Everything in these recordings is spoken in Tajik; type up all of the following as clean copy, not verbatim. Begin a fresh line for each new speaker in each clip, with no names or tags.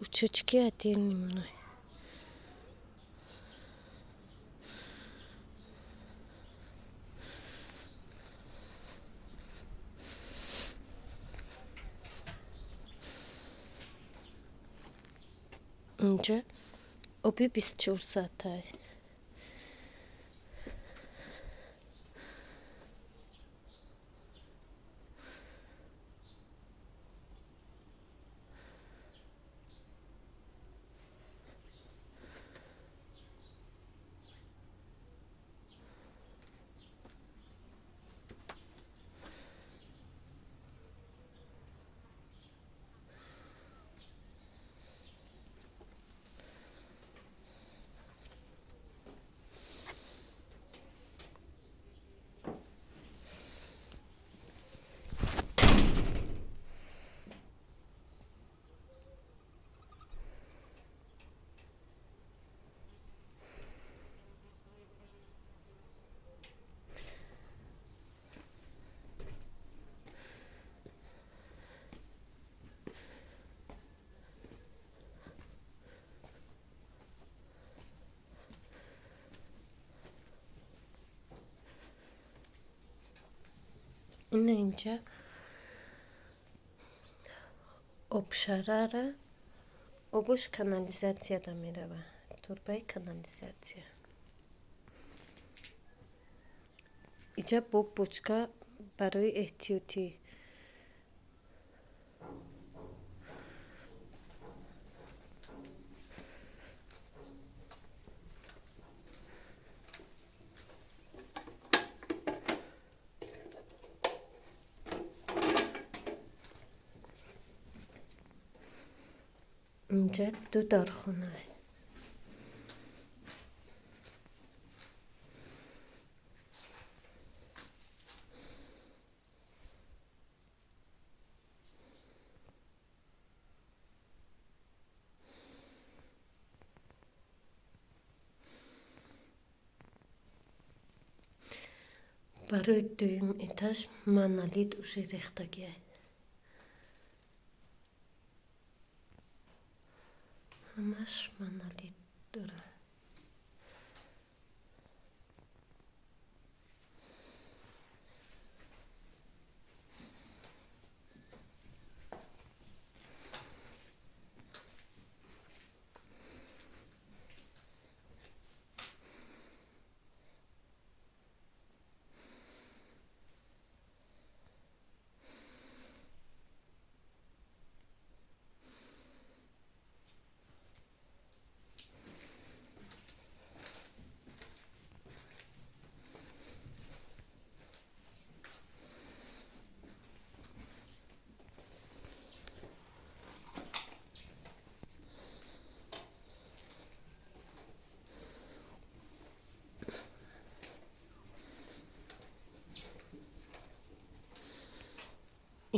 Уточки отдельный монай. Инҷа оби 24 соатай. Ина инҷа обшарара, обуш канализатсияда меравад, турбаи канализатсия. Иҷа бо бочка барои эҳтиётӣ. Инҷа ду дархона. Барои дуюм этаж монолит уже рехтагиай. Ҳамаш монолит дорад.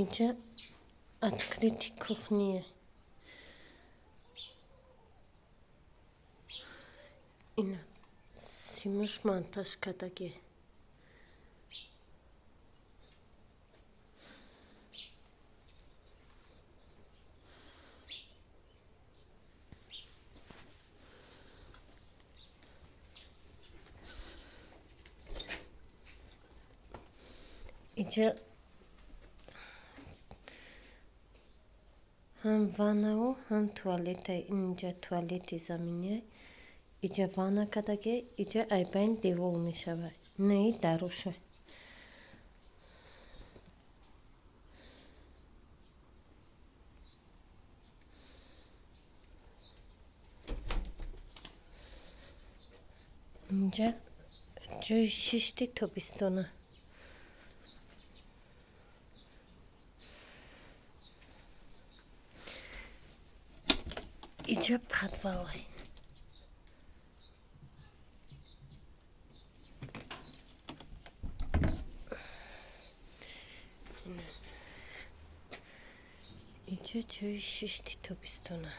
Инҷа открытый кухня. Ина симуш монтаж кардагӣ. Инҷа ҳам ваннаву, ҳам туалетай. Инҷа туалети заминия, иҷа ванна кардагӣ, иҷа айбайн девол мешавад. Инаи даруша. Инҷа ҷои шишти тобистона. Иҷа подвалай. Иҷа ҷои шишти тобистона.